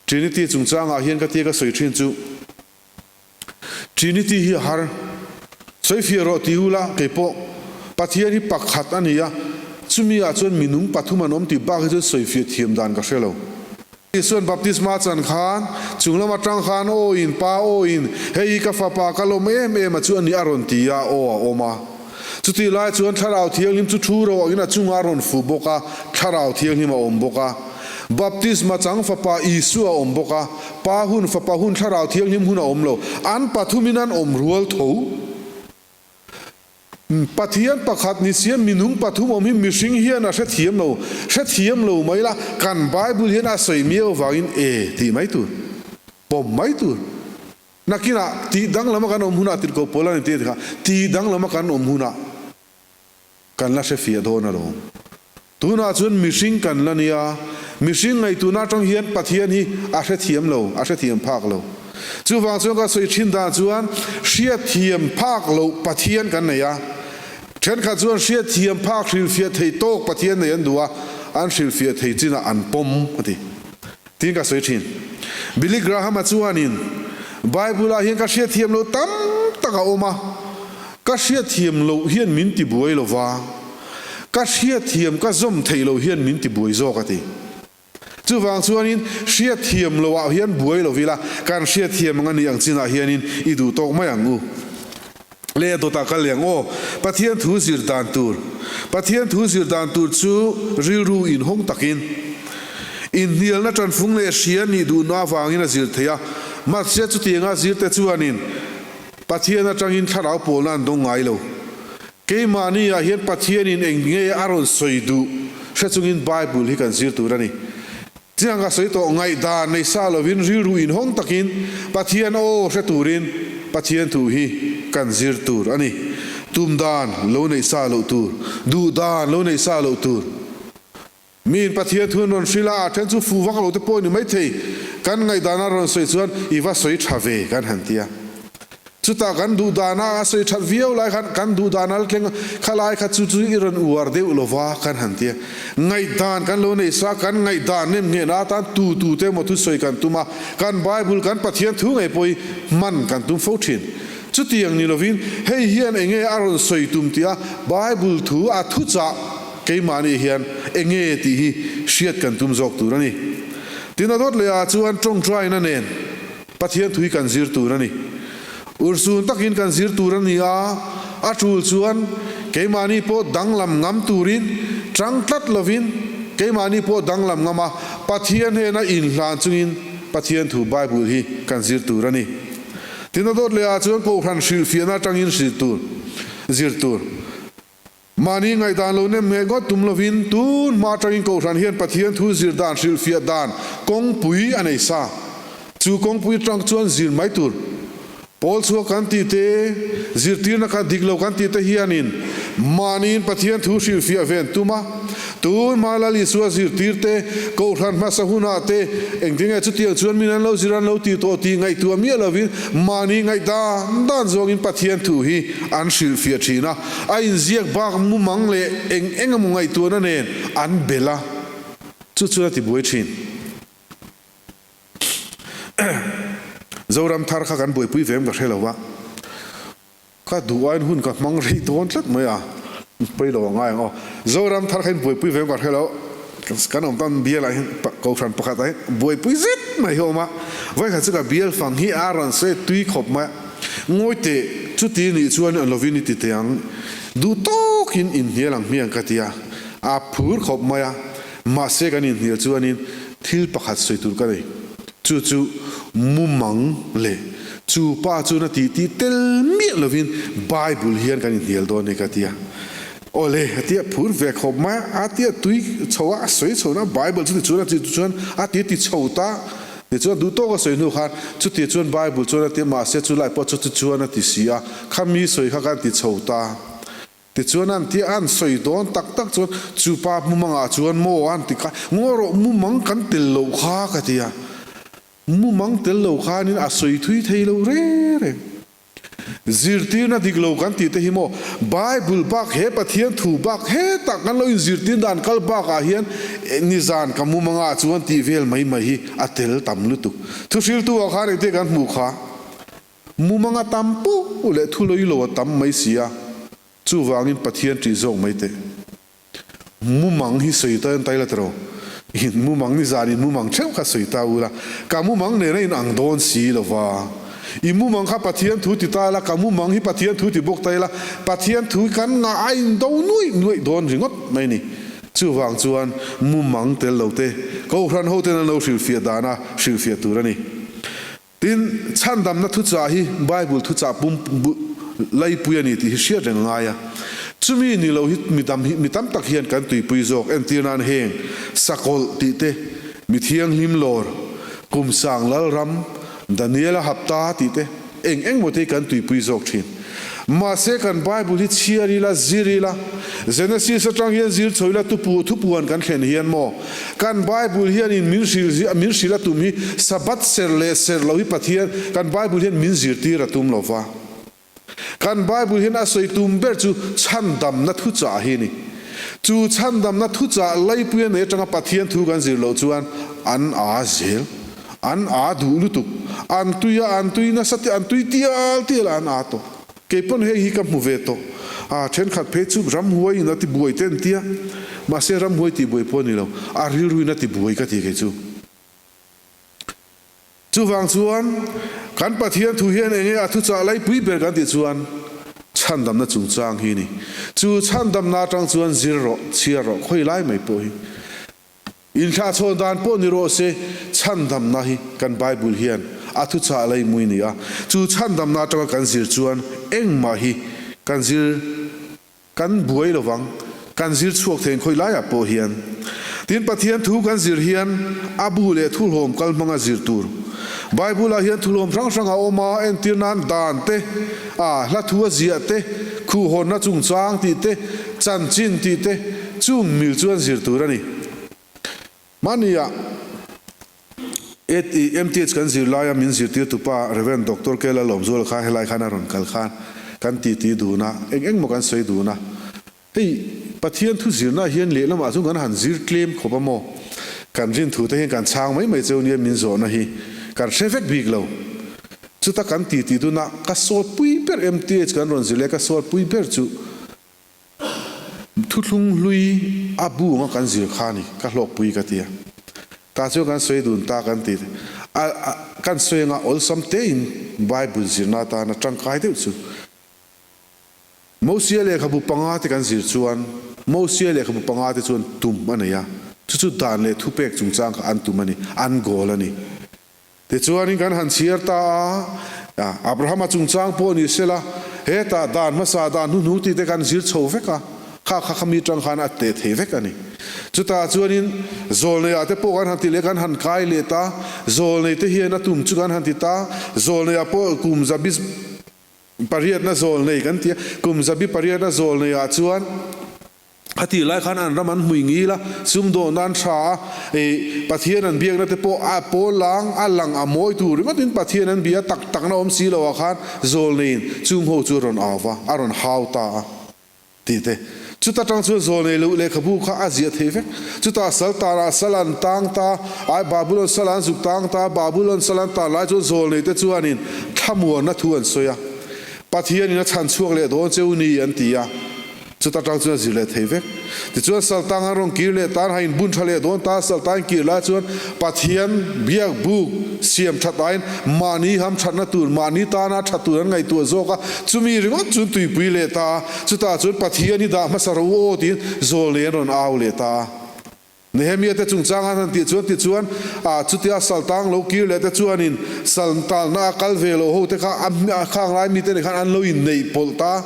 Trinity chungchangah hian ka tia ka sawi thin chu Trinity hi a har. Sawifiah rawh ti ula keipawh Pathian hi pakhat a ni a, chumi ah chuan minung pathum an awm tih bak hi chuan sawifiah thiam dan ka hre lo. Isua'n baptisma chan khan chung lam atang khan aw in Pa aw in hei hi ka fapa ka lawm em em a chu a ni a rawn ti a, aw a awm a. Chutih lai chuan Thlarau Thianghlim chu thu ro angin a chungah a rawn fu bawk a, Thlarau Thianghlim a awm bawk a. Baptisma chang Fapa Isua a awm bawk a, Pa hun, Fapa hun, Thlarau Thianghlim hun a awm lo. An pathumin an awm rual tho. Pathian pakhat ni sia minung pathum awm hi mihring hian a hrethiam lo, hrethiam lo mai la, kan Bible hian a sawi miau avangin e tih mai tur, pawm mai tur. Nakinah tih danglama kan awm hunah tirhkoh pawl a ni tih a ti kha, tih danglama kan awm hunah kan la hrefiah dawn alawm. Tunah chuan mihring kan la nia, mihring ngaihtuhna atang hian Pathian hi a hrethiam lo, a hrethiam phak lo. Chuvang chuan ka sawi thin dan chuan hriatthiam phak loh Pathian kan nei a, thenkhat chuan hriatthiam phak hrilhfiah thei tawk Pathian nei an duh a, an hrilhfiah thei chinah an pawm a ti. Tiin ka sawi thin. Billy Graham-a chuanin, Bible-ah hian ka hriatthiam loh tam tak a awm a, ka hriatthiam loh hian min tibuai lo va, ka hriatthiam ka zawm theih loh hian min tibuai zawk a ti. Chuvang chuanin hriatthiam lohah hian buai lo ila, kan hriatthiam ang a nih ang chinah hianin i duh tawk mai ang u. Leh dawtah ka leng aw. Pathian thu zir dan tur. Pathian thu zir dan tur chu rilru inhawng takin, inhnialna tanfung leh hria nih duhna avangin a zir thei a. Mahse chutianga zirte chuanin Pathian atangin thlarau pawlna an dawng ngai lo. Keimahni ah hian Pathianin eng nge a rawn sawi duh hre chungin Bible hi kan zir tur a ni. Chiang ka sawi tawh, ngaihdan nei sa lovin rilru inhawng takin Pathian aw hre turin Pathian thu hi kan zir tur a ni. Tum dan lo neih sa loh tur, duh dan lo neih sa loh tur. Miin Pathian thu an rawn hrilh a, a then chu fu vak lo te pawh a ni maithei. Kan ngaihdan a rawn sawi chuan i va sawi tha ve kan han ti a. Chutah kan duh dana a sawi that viau lai khan kan duh dan a la thleng a, khalai kha chu chu i rawn uar deuh lo va kan han ti a. Ngaihdan kan lo nei sa, kan ngaihdan nem nghehna atan tu tu te emaw thusawi kan tum a, kan Bible kan Pathian thu ngei pawh hi hman kan tum fo thin. Chutiang ni lovin hei hian enge a rawn sawi tum tih a Bible thu a thuchah keimahni hian enge tih hi hriat kan tum zawk tur a ni. Tin a dawt leh ah chuan tawngtaina nen. Pathian thui kan zir tur a ni. Urhsun takin kan zir tur a ni a, a tul chuan keimahni pawh danglam ngam turin tang tlat lovin keimahni pawh danglam ngam a, Pathian hnena inhlan chungin Pathian thu Bible hi kan zir tur a ni. Tin a dawt leh ah chuan Kohhran hrilhfiahna atangin zir tur zir tur. Mahni ngaihdan lo nem ngei ngawt tum lovin tun hma atangin Kohhran hian Pathian thu zir dan hrilhfiah dan kawngpui a nei sa. Chu kawngpui atang chuan zir mai tur. Pawl chhuak kan tih te, zirtirna kha dik lo kan tih te hianin mahniin Pathian thu hrilhfiah ve an tum a. Tun hma Lal Isua zirtir te, Kohhran hmasa hunah te engtin nge chutiang chuan min an lo zir an lo tih tawh tih ngaihtuah miah lovin mahni ngaihdan dan zawngin Pathian thu hi an hrilhfiah thin a. A inziak bak mumang leh eng eng emaw ngaihtuahna nen an bel a, chu chuan a ti buai thin. Zoram thar kha kan buaipui ve em ka hre lo a, ka duh aiin hun ka hmang rei dawn tlat mai a, pawi lo a ngai ang aw. Zoram thar kha in buaipui ve em ka hre lo, kan awm tan bialah hian kohhran pakhat ah hian buaipui zet mai hi a awm a, vawikhat chu ka bial fang hi a rawn sawi tui khawp mai a. Ngawi teh, chuti nih chuan a lovin i ti teh ang, duh tawkin inhnial ang hmiang ka ti a, a phur khawp mai a, mahse kan inhnial chuanin thil pakhat sawi tur ka nei, chu chu mumang leh chu pa chuan a tih tih tel miah lovin Bible hian kan inhnial dawn a ni ka ti a, awle a ti a, phur ve khawp mai a, a ti a tui chho a, a sawi chho na Bible chu tichuan a ti chuan a ti a ti chho ta. Tichuan duh tawk a sawi hnu khan chuti chuan Bible chuan a ti mahse chu lai pawh chu chu chuan a ti si a, kha mi sawi kha kan ti chho ta. Tichuan an ti a, an sawi dawn tak tak chuan chu pa mumangah chuan maw an ti kha, ngaw rawh mumang kan tel loh kha ka ti a, mumang tel lo khanin a sawi thui thei lo reng reng. Zirtirna dik lo kan tih te hi maw Bible bak he Pathian thu bak hetah kan lo inzirtir dan kal bakah hian nizan ka mumangah chuan tih vel mai mai hi a tel tam lutuk. Thuhriltu ah khan engte kan hmuh kha mumang a tam puh leh thu lawilo a tam mai si a, chuvangin Pathian ṭih zawk mai teh. Mumang hi sawi ta en ta ila tiraw? In mumang nizan in mumang theuh kha sawi ta ula, ka mumang nena in ang dawn si lova. I mumang kha Pathian thu ti ta ila, ka mumang hi Pathian thu ti bawk ta ila, Pathian thu kan ngah a in do nuaih nuaih dawn ringawt mai ni. Chuvang chuan mumang tel lo te Kohhran ho ten an lo hrilhfiah dana hrilhfiah tur a ni. Tin, chhandamna thuchah hi Bible thuchah pum laipui a ni tih hi hriat reng a ngai a. Chumi ni lo hi mi dam hi mi tam tak hian kan tuipui zawk. Entir nan heng, sakawlh tih te, mi thianghlim lawr, kum sang lalram, Daniela hapta tih te, eng eng maw te hi kan tuipui zawk thin. Mahse kan Bible hi chhiar ila, zir ila, Genesis atang hian zir chho ila tupu thupuan kan thlen hian maw kan Bible hianin min hril min hrilh a tum hi Sabbath serh leh serh lo hi Pathian kan Bible hian min zirtir a tum lova. Kan Bible hian a sawi tum ber chu chhandamna thuchah hi a ni. Chu chhandamna thuchah laipui a nei atanga Pathian thu kan zir loh chuan an aa zel. An aa duh lutuk. An tui a, an tui nasa te, an tui tial tial a an aa tawh. Kei pawn hei hi ka hmu ve tawh. Aa thenkhat phei chu ramhuai in a ti buai te an tia. Mahse ramhuai tih buai pawh a ni lo. A rilru in a ti buai ka ti kei chu. Chuvang chuan kan Pathian thu hian enge a thuchah laipui ber kan tih chuan chhandamna chungchang hi a ni. Chu chhandamna atang chuan zir rawh, chhiar rawh, khawi lai mai pawh hi. Inthlahchhawn dan pawh ni rawh se, chhandamna hi kan Bible hian a thuchah lei mui ni a. Chu chhandamna atanga kan zir chuan engmah hi kan zir kan buai lo vang, kan zir chhuak thei khawi laiah pawh hian. Tin, Pathian thu kan zir hian a bu leh thulhawm kal hmanga zir tur. Bible-ah hian thulhawm hrang hrang a awm a, entir nan dan te, a hla thu a ziah te, khuhhawnna chungchang tih te, chanchin tih te, Chung mil chuan zir tur a ni. Mahnia MTH kan zir laia min zirtirtupa Rev. Doctor K. Lalawmzuala kha helai khan a rawn kal khan kan titi dun a, eng eng maw kan sawi dun a. Hei Pathian thu zirna hian lehlamah chuan kan han zir tlem khawp a maw? Kan rin thu te hian kan chhang mai mai cheu nia min zawhna hi kan hre vek bik lo. Chuta kan titi dun a, ka sawtpui ber MTH kan rawn zir leh ka sawtpui ber chu Thuthlung hlui a bu anga kan zir kha a ni, ka hlawkpui ka ti a. Tah chuan kan sawi dun ta kan ti a, kan sawi anga awlsam tein Bible zirna atana tangkai deuh chu Mosia lehkhabu panga te kan zir chuan Mosia lehkhabu panga te chuan tum a nei a, chu chu dan leh thupek chungchang kha an tum a ni, an goal a ni. Tichuanin kan han chhiar ta a, Abrahama chungchang pawh ni sela, hetah dan hmasa dan hnuhnung tih te kan zir chho vek a, kha kha khami tang khan a teh thei vek a ni. Chutah chuanin zawlneiah te pawh kan han ti leh kan han kai leh ta, zawlnei te hian a tum chu kan han ti ta, zawlneiah pawh kum zabi pariatna zawlnei kan ti a, kum zabi pariatna zawlneiah chuan, Khatih lai khan an ram an hmui ngil a, sumdawn an tha a, ih, Pathian an biakna te pawh a pawl lang, a lang a mawi tur ringawtin Pathian an bia tak takna awm si lo ah khan zawlneiin chung ho chu a rawn au va, a rawn hau ta a tih te. Chuta tang chuan zawlnei loh lehkhabu kha a ziah thei vek. Chutah sal tanah sal an tang ta, ai Babulon sal an zuk tang ta, Babulon sal an tan lai chuan zawlnei te chuanin thlamuanna thu an sawi a, Pathianin a chhan chhuak leh dawn cheu ni an ti a. Chuta tang chuan a zir leh thei vek. Tichuan Saltang an rawn kir leh tan, ha inbun tha leh dawn ta. Saltang kir lai chuan Pathian biak buk siam that aiin mahni ham thatna tur, mahni tana tha tur an ngaihtuah zawk a, chumi ringawt chuan tuipui leh ta a. Chutah chuan Pathian hi dah hmasa rawh u aw tiin zawl nei an rawn au leh ta a. Nehemia te chungchang an han tih chuan tichuan ah chutia Saltang lo kir leh te chuanin Saltalna a kal ve lo ho te kha a khang lai mite nen khan an lo inneih pawlh ta.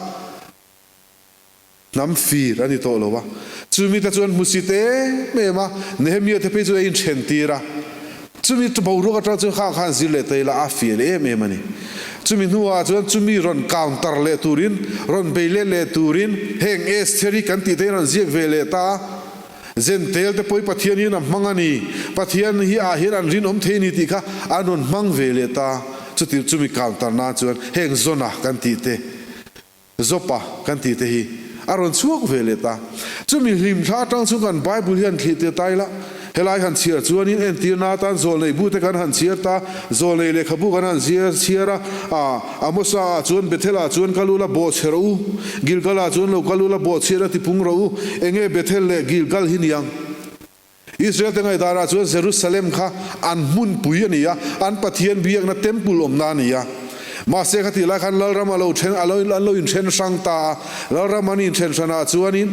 Hnam fir a ni tawh lo a. Chumi te chuan hmusit em em a, Nehemia te phei chu a inthen tir a. Chumi boruak atang chuan khang khan zir leh ta ila a fial em em a ni. Chumi hnuah chuan chumi rawn counter leh turin, rawn bei let leh turin heng Esther hi kan tih te hi rawn ziak ve leh ta a. Zentel te pawh hi Pathian hian a hmang a ni, Pathian hi ah hian an rinawm thei a ni tih kha an rawn hmang ve leh ta. Chuti chumi counter nan chuan heng Zona kan tih te, Zopa kan tih te hi a rawn chhuak ve leh ta. Chumi hlimthla atang chu kan Bible hian thlih te ta ila, helai han chhiar chuanin entirna atan zawlneih bu te kan han chhiar ta, zawlneih lehkhabu kan han chhiar a, a Amosa ah chuan Bethel ah chuan kal ula bawhchhe rawh u, Gilgal ah chuan lo kal ula bawhchhiat a tipung rawh u, enge Bethel leh Gilgal hi niang? Israel te ngaihdanah chuan Jerusalem kha an hmunpui a ni a, an Pathian biakna temple awmna a ni a. Mahse khatih lai khan Lalram a lo then, a lo an lo inthen hrang ta a, Lalram an inthen hranah chuanin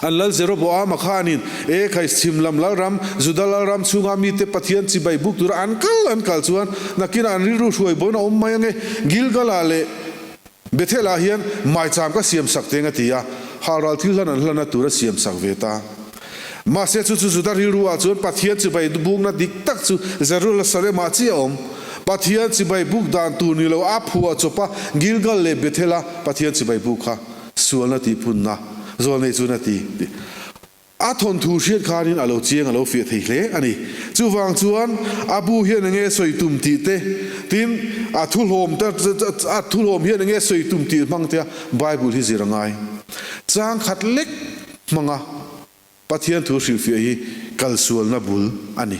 an Lal Jeroboama khanin e khai chhim lam Lalram, Juda Lalram chhunga mite Pathian chibai buk tura an kal an kal chuan nakinah an rilru hruai bawiin a awm mai ange, Gilgal-ah leh Bethel-ah hian maicham ka siam sak teng a ti a, halral thil hlan an hlanna tur a siam sak ve ta. Mahse chu chu Juda rilru ah chuan Pathian chibai bukna dik tak chu Jerusalem-ah chiah a awm. Pathian chibai buk dan tur ni lo a phuah chawp a, Gilgal leh Bethel-a Pathian chibai buk kha sualna tihphunna zawlnei chuan a ti. A thawnthu hriat khanin a lo chiang a lo fiah thei hle a ni. Chuvang chuan a bu hian enge sawi tum tih te, tin a thuhlawm te a thuhlawm hian enge sawi tum tih hmang tea Bible hi zir a ngai. Chang khat lek hmanga Pathian thu hrilhfiah hi kalsualna bul a ni.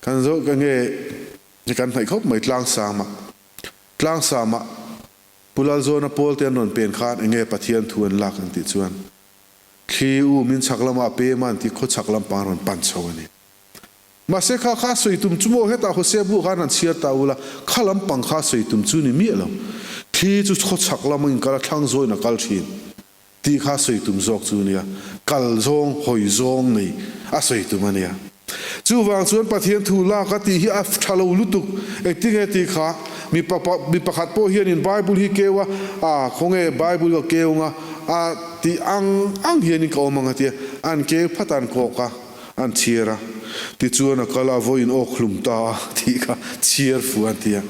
Kan zawh ka nge kan hnaih khawp mai Tlangsama Tlangsama Pu Lalzawna Paul te an rawn pen khan enge Pathian thu an lak an tih chuan thli u min chhak lamah pem a an tih khaw chhak lampang rawn pan chho a ni. Mahse kha kha sawi tum chu maw hetah Hosea bu khan han chhiar ta ula kha lampang kha sawi tum chu ni miah lo. Thli chu khaw chhak lam in kal a thlang zawiin a kal thin. Tih kha sawi tum zawk chu nia, kal zawng, hawi zawng nei a sawi tum a nia. Chuvang chuan Pathian thu lak a tih hi a tha lo lutuk. Engtinge tih kha mi mi pakhat pawh hianin Bible hi keu a, a khawnge Bible ka keu anga a tih ang ang hianin ka awm ang a tia, an keu phat a an kawk a, an chhiar a, tichuan a kal a vawiin awk hlum ta a tih kha chhiar fuh an ti a.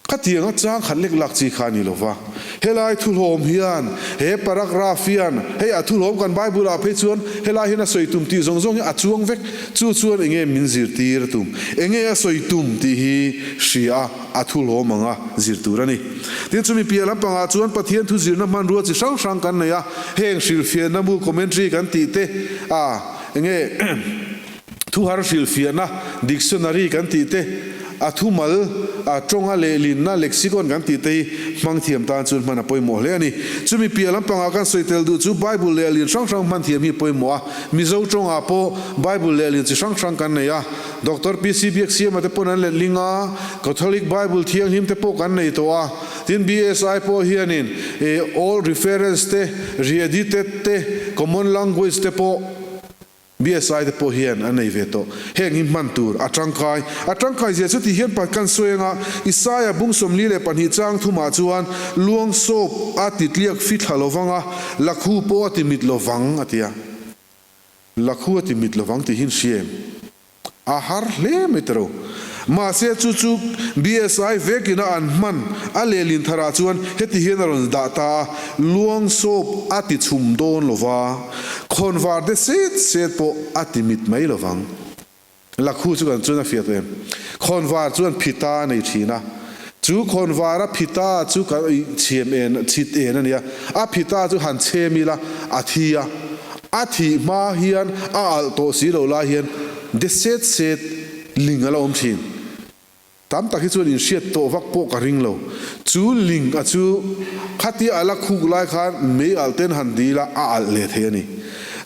Khatianga chang khat lek lak chi kha a ni lo va. Helai thuhlawm hian, he paragraph hian, hei a thuhlawm kan Bible ah phei chuan helai hian a sawi tum tih zawng zawng hi a chuang vek. Chu chuan enge min zirtir a tum, enge a sawi tum tih hi hria a, a thuhlawm anga zir tur a ni. Tin, chumi piah lampangah chuan Pathian thu zirna hmanrua chi hrang hrang kan nei a, heng hrilhfiahna mu commentary kan tih te a, enge Thuhar hrilhfiahna, dictionary, kan tih te, a thumal, a tawnga lehlinna, lexicon, kan tih te hi hmang thiam tan chuan hman a pawimawh hle a ni. Chumi piah lampangah kan sawi tel duh chu Bible lehlin hrang hrang hman thiam hi a pawimawh a. Mizo tawngah pawh Bible lehlin chi hrang hrang kan nei a. Doctor PC Biaksiama te pawn an letling a, Catholic Bible thianghlim te pawh kan nei tawh a. Tin BSI pawh hianin Old Reference te, Re-edited te, Common Language te pawh, BSI te pawh hian an nei ve tawh. Heng hi hman tur a tangkai. A tangkai zia chu ti hian pa kan sawi anga Isaia bung 42 chang thumah chuan luang sawp a ti tliak fi thla lovang a, lakhu pawh a ti mit lovang a ti a. Lakhu a ti mit lovang tih hi an hria em? A har hle mai ta ro. Mahse chu chu BSI vekin a an hman a lehlin tharah chuan heti hian a rawn dah ta a, luang sawp a ti chhum dawn lo va, khawnvar de set set pawh a ti mit mai lo vang. Lakhu chu kan chuan a fiah tawh em? Khawnvar chuan phita a nei thin a, chu khawnvar a phita chu kan chhem en, chhit en a nia, a phita chu han chhem ila a thi a, A thih hma hian a alh tawh si lo lai hian de set set ling a la awm thin. Tam tak hi chuan inhriat tawh vak pawh ka ring lo. Chu ling a chu khatia a la khuk lai khan mei alh ten han dil a, a alh leh thei a ni.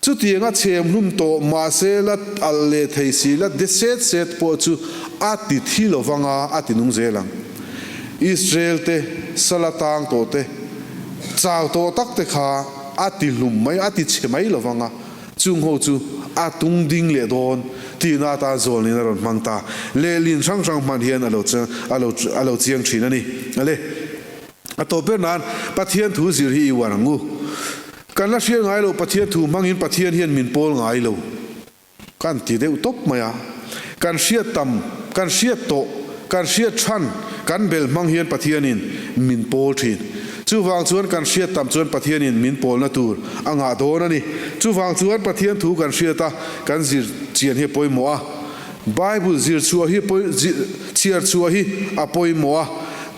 Chutiang a chhem hlum tawh mahse la alh leh thei si la de set set pawh chu a ti thi lo vang a, a ti nung zel ang. Israel te sala tang tawh te, chau tawh tak te kha, A ti hlum mai, a ti chhe mai lo vang a, chung ho chu a tung ding leh dawn tihna atan zawlnin a rawn hmang ta. Lehlin hrang hrang hman hian a lo a lo a lo chiang thin a ni. Ale, a tawp ber nan Pathian thu zir hi i uar ang u. Kan la hriat ngai lo Pathian thu hmangin Pathian hian min pawl ngai lo. Kan ti deuh tawp mai a, kan hriat tam, kan hriat tawh, kan hriat than, kan bel hmang hian Pathianin min pawl thin. Chuvang chuan kan hriat tam chuan Pathianin min pawlna tur a ngah dawn a ni. Chuvang chuan Pathian thu kan hriat a, kan zir chian hi a pawimawh a. Bible zir chhuah hi chhiar chhuah hi a pawimawh a,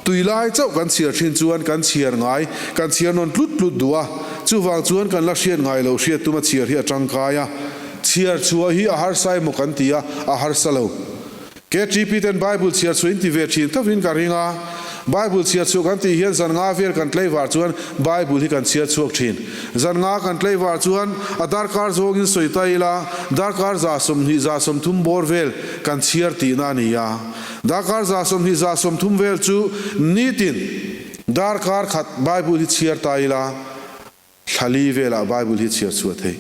tui lai chauh kan chhiar thin chuan kan chhiar ngai, kan chhiar nawn tlut tlut duh a, chuvang chuan kan la hriat ngai loh hriat tuma chhiar hi a tangkai a. Chhiar chhuah hi a harsa emaw kan ti a, a harsa lo. KTP ten Bible chhiar chhuah in ti ve thin thovin ka ring a, Bible chhiar chhuah kan tih hian zan nga vel kan tlaivar chuan Bible hi kan chhiar chhuak thin. Zan nga kan tlaivar chuan a darkar zawngin sawi ta ila, darkar 120 130 bawr vel kan chhiar tihna a ni a. Darkar 120 130 vel chu nitin darkar khat Bible hi chhiar ta ila, thla li velah Bible hi chhiar chhuah theih.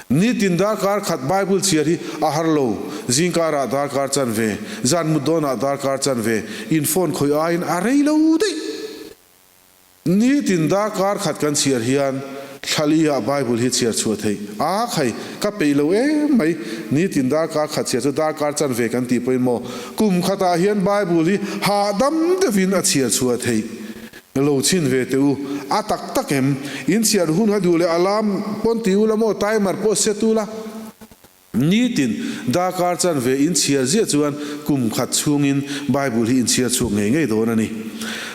Nitin darkar khat Bible chhiar hi a har lo, zingkarah darkar chanve, zan mut dawnah darkar chanve, in phone khawih aiin a rei lo daih. Nitin darkar khat kan chhiar hian thlali ah Bible hi chhiar chhuah theih a khai, ka peih lo em mai. Nitin darkar khat chhiar chu darkar chanve kan tih pawhin maw kum khatah hian Bible hi hahdam deuhin a chhiar chhuah theih. Lo chhin ve teh u. A tak tak em? In chhiar hun kha duh leh alarm pawn ti ula maw timer pawh set ula. Nitin darkar chan ve in chhiar ziah chuan kum khat chhungin Bible hi in chhiar chhuak ngei ngei dawn a ni.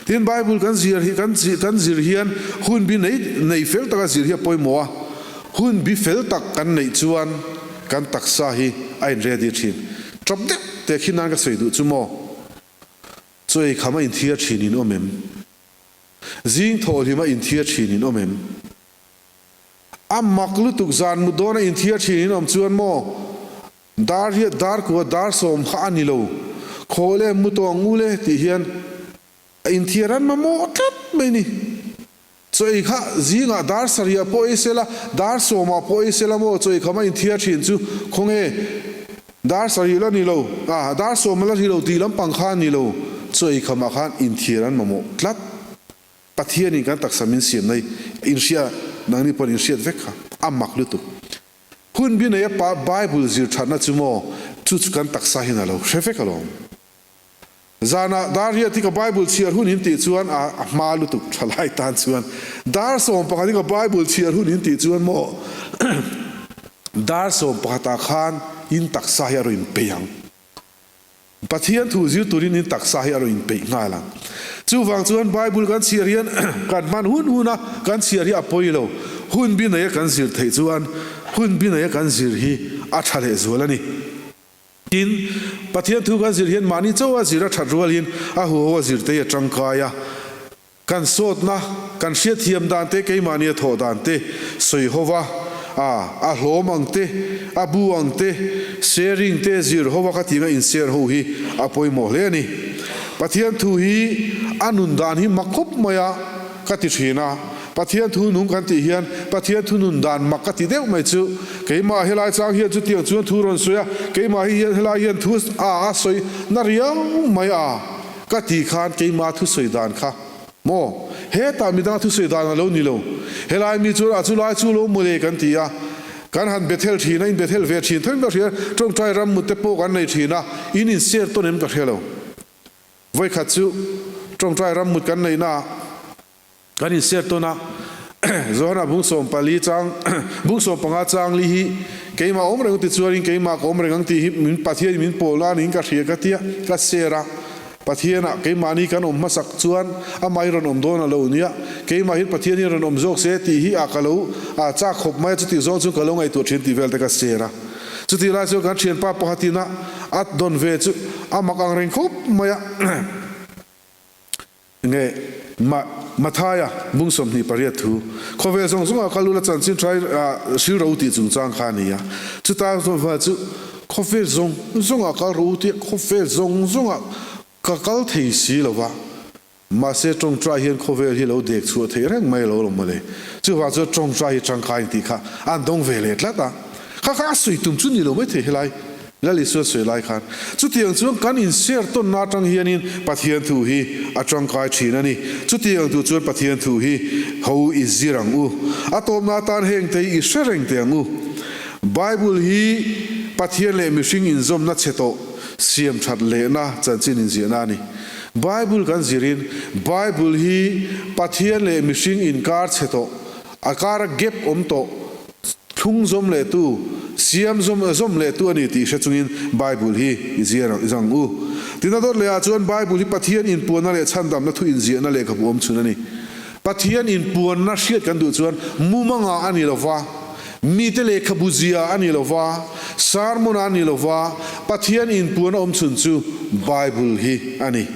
Tin Bible kan zir hi kan kan zir hian hun bi nei nei fel taka zir hi a pawimawh a. Hun bi fel tak kan neih chuan kan taksa hi a in ready thin. Tawp deuh teh khi nan ka sawi duh chu maw? Chaw ei kham a inthiar thin in awm em? Zing thawhhlim a inthiar thin in awm em? A mak lutuk zan mut dawn a inthiar thin in awm chuan maw? Dar hiat dar kua dar sawm kha a ni lo. Khaw le mu tawh ang u le tih hian a inthiar an mamawh tlat mai ni. Chaw ei kha zingah dar sarihah pawh ei sela, dar sawmah pawh ei sela maw chaw ei kham a inthiar thin chu khawnge dar sarih la ni lo, ah dar sawm la ri lo tih lampang kha a ni lo, chaw ei khamah khan inthiar an mamawh tlat. Pathianin kan taksa min siam nai inhria nangni pawn inhriat vek kha a mak lutuk. Hun bi neia Bible zir thatna chu maw chu chu kan taksa hian a lo hre vek alawm. Zanah dar riat hi ka Bible chhiar hun in tih chuan a a hma lutuk tha lai tan chuan dar 11 hi ka Bible chhiar hun in tih chuan maw dar 11 ah khan in taksa hi a rawn in peih ang. Pathian thu zir turin in taksa hi a rawn in peih nghal ang. Chuvang chuan Bible kan chhiar hian kan hman hun hun a kan chhiar hi a pawi lo. Hun bi neia kan zir theih chuan hun bi neia kan zir hi a tha lehzual a ni. Tin, Pathian thu kan zir hian mahni chauha zir a that rualin a huho a zir te hi a tangkai a. Kan sawtna, kan hriatthiam dan te, keimahni a thawh dan te sawi hova, a a hlawm ang te, a bu ang te, sharing te zir hova ka tih anga in share ho hi a pawimawh hle a ni. Pathian thu hi a nun dan hi mak khawp mai a ka ti thin a. Pathian thu nung kan tih hian Pathian thu nun dan mak ka ti deuh mai chu keimah helai chang hian chutiang chuan thu rawn sawi a, keimah hi hian helai hian thu a a sawi na riau mai a ka tih khan keimah thu sawi dan kha maw hetah midang thu sawi dan a lo ni lo, helai mi chuan a chulai chu lo mawle kan ti a, kan han Bethel thin a, in Bethel ve thin tho in ka hria, tawngtai ram mut te pawh kan nei thin a, in in share tawn em ka hria lo. Vawikhat chu tawngtai ram mut kan neihna ah. Kan insiat tawn a, Johana bung 14 chang, bung 15 chang li hi keimah awm reng ti chuanin keimah ka awm reng ang tih hi min Pathianin min pawl a niin ka hria ka tia, ka share a. Pathianah keimahni kan awm hmasak chuan amah hi rawn awm dawn a lo nia, keimah hian Pathian hi rawn awm zawk se tih hi a ka lo a chak khawp mai a, chutih zawng chuan ka lo ngaihtuah thin tih vel te ka share a. Chutih lai chuan kan thianpa pakhatin a a dawn ve chu a mak ang reng khawp mai a. Nge Ma Mathaia bung 28 thu, Khawvel zawng zawngah kal ula chanchin tha hril ro tih chungchang kha a ni a. Chuta hma chu khawvel zawng zawngah kal ro tih khawvel zawng zawngah ka kal thei si lo va. Mahse tawngtai hian khawvel hi lo dek chhuah theih reng mai lo lo mawle. Chuvang chuan tawngtai hi tangkai tih kha an dawng ve leh tlat a. Kha kha a sawi tum chu ni lo mai thei helai. Lal Isua sawi lai khan chutiang chuan kan inshare tawnna atang hianin Pathian thu hi a tangkai thin a ni. Chutiang tur chuan Pathian thu hi ho i zir ang u. A tawpna atan heng te hi i hre reng teh ang u. Bible hi Pathian leh mihring inzawmna chhe tawh siam that lehna chanchin inziahna a ni. Bible kan zirin Bible hi Pathian leh mihring inkar chhe tawh, a kara gap awm tawh, Thlung zawm leh tu, siam zawm zawm lehtu a ni tih hre chungin Bible hi i ziar ang ang u. Tina dawt lehah chuan Bible hi Pathian inpuanna leh chhandamna thu inziahna lehkhabu awm chhun a ni. Pathian inpuanna hriat kan duh chuan mumanga a ni lo va, mite lehkhabu zia a ni lo va, sermon a ni lo va, Pathian inpuanna awm chhun chu Bible hi a ni.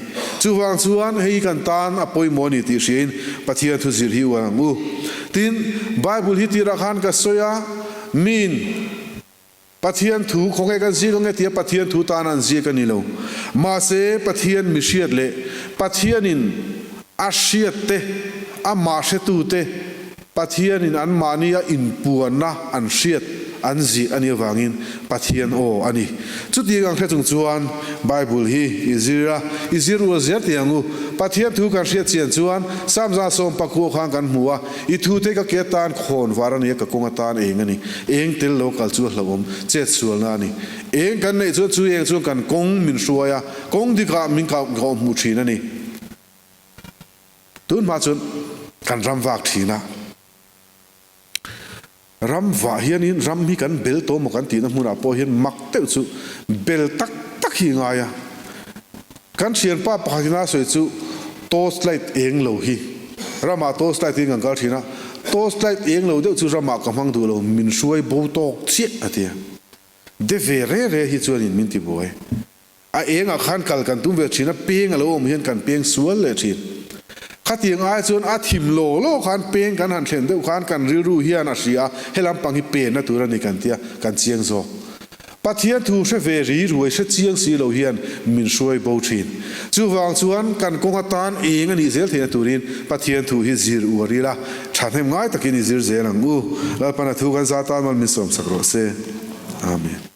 Chuvang chuan hei hi kan tan a pawimawh a ni tih hriain Pathian thu zir hi uar ang u. Tin, Bible hi tirah khan ka sawi a, miin Pathian thu khawnge kan ziak ange tia Pathian thu tan an ziak a ni lo. Mahse, Pathian mi hriat leh Pathianin a hriat te, amah hretu te, Pathianin anmahnia inpuanna an hriat an zih a nih avangin Pathian aw a ni. Chutiang ang hre chung chuan Bible hi i zir a, i zir ual zel teh ang u. Pathian thu kan hriat chian chuan Psalm 119 khan kan hmu a, I thute ka ke atan khawn var a ni a, ka kawng atan eng a ni. Eng tel lo kal chu a hlauhawm, chet sualna a ni. Eng kan neih chuan chu eng chuan kan kawng min hruai a, kawng dikah min kawh hmuh thin a ni. Tun hma chuan kan ram vak thin a, ram vah hianin ram hi kan bel tawh maw kan tihna hmunah pawh hian mak deuh chu bel tak tak hi ngai a. Kan thianpa pakhat in a sawi chu torch light eng lo hi ramah torch light in kan kal thin a, torch light eng lo deuh chu ramah ka hmang duh lo min hruai bo tawk chiah a ti a. De ve re re hi chuanin min ti buai. A engah khan kal kan tum ve thin a, peng a lo awm hian kan peng sual leh thin. Khatiang ai chuan a thim law law khan peng kan han thlen deuh khan kan rilru hian a hria a, helam pang hi penna tur a ni kan tia, kan chiang zawk. Pathian thu hre ve ri ruai hre chiang si lo hian min hruai bo thin. Chuvang chuan kan kawng atan eng a nih zel theihna turin Pathian thu hi zir uar ila, thahnem ngai takin i zir zel ang u. Lalpan a thu kan za tan mal min sawmsak rawh se. Amen.